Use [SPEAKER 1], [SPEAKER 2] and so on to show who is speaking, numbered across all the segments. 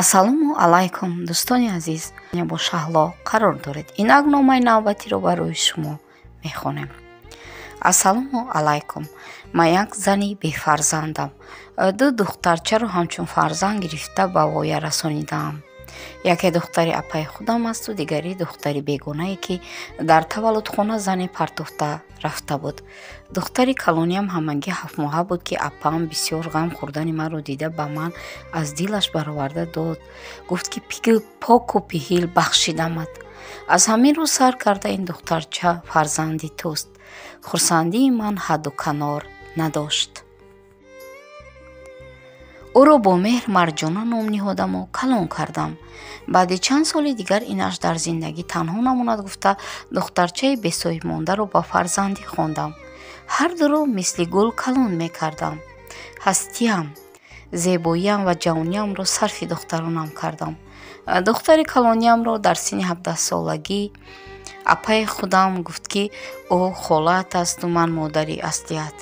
[SPEAKER 1] Ассалому алайкум, дӯстони азиз, бо Шаҳло қарор доред. Инак номаи навбатиро барои шумо мехонем. Ассалому алайкум. Ман як зани бефарзандам. Ду духтарчаро ҳамчун фарзанд гирифта ба воя расонидаам. Яке духтари апаи худам асту дигари духтари бегонае, ки дар таваллудхона зане партофта рафта буд. Духтари калониам ҳамагӣ 7 моҳа буд, ки апаам бисёр ғам хӯрдани маро дида, ба ман аз дилаш бароварда дод. Гуфт, ки поку пиҳил бахшидамат. Аз ҳамин рӯз сар карда ин духтарча фарзанди туст. Хурсандии ман ҳадду канор надошт. Ӯро бо меҳр Марҷона ном ниҳодаму калон кардам. Баъди чанд соли дигар инаш дар зиндагӣ танҳо намонад гуфта, духтарчаи бесоҳибмондаро ба фарзандӣ хондам. Ҳар дуро мисли гул калон мекардам. Ҳастиям, зебоиям ва ҷавониямро сарфи духтаронам кардам. Духтари калониямро дар синни 17-солагӣ апаи худам гуфт, ки ӯ холаат асту ман модари аслият.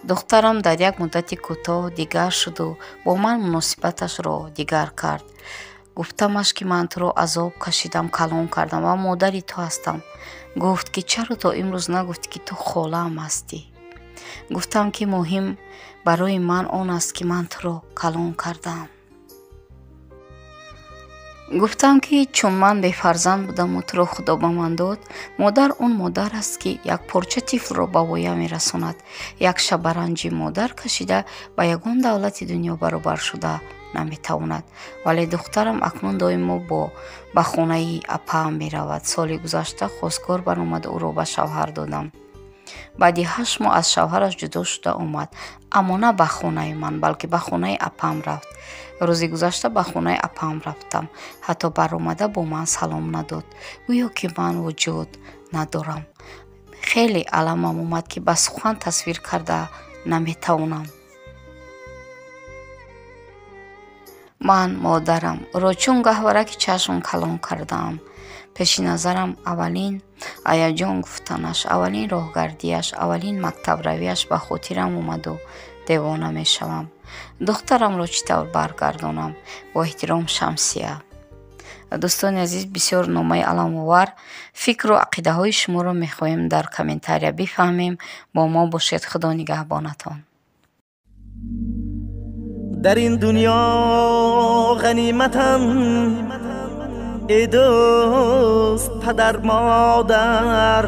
[SPEAKER 1] Духтарам дар як муддати кӯтоҳ дигар шуду бо ман муносибаташро дигар кард. Гуфтамаш, ки ман туро азоб кашидам, калон кардам ва модари ту ҳастам. Гуфт, ки чаро то имрӯз нагуфтӣ, ки ту холаам ҳастӣ? Гуфтам, ки муҳим барои ман он аст, ки ман туро калон кардам. Гуфтам, ки чун ман бефарзанд будаму туро Худо ба ман дод. Модар он модар аст, ки як порча тифлро ба воя мерасонад. Як шабаранҷи модар кашида ба ягон давлати дунё баробар шуда наметавонад. Вале духтарам акнун доимо бо ба хонаи апаам меравад. Соли гузашта хостгор баромаду ӯро ба шавҳар додам. Баъди 8 моҳ аз шавҳараш ҷудо шуда омад, аммо на ба хонаи ман, балки ба хонаи апаам рафт. Рӯзи гузашта ба хонаи апаам рафтам. Ҳатто баромада бо ман салом надод, гӯё ки ман вуҷуд надорам. Хеле аламам омад, ки ба сухан тасвир карда наметавонам. Ман модарам ӯро чун гаҳвораки чашм калон кардаам. Пеши назарам аввалин аяҷон гуфтанаш, аввалин роҳгардиаш, аввалин мактабравиаш ба хотирам омаду девона мешавам. Духтарамро чӣ тавр баргардонам? Бо эҳтиром, Шамсия. Дӯстони азиз, бисёр номаи аламовар. Фикру ақидаҳои шуморо мехоҳем дар комментария бифаҳмем. Бо мо бошед. Худо нигаҳбонатон.
[SPEAKER 2] Дар ин дунё ғаниматам, эй дӯст, падар, модар,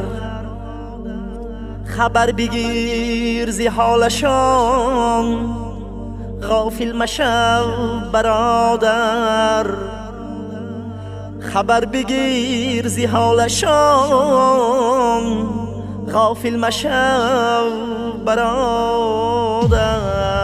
[SPEAKER 2] хабар бигир зи ҳолашон, ғофил машав, бародар, хабар бигир зи ҳолашон, ғофил машав, бародар.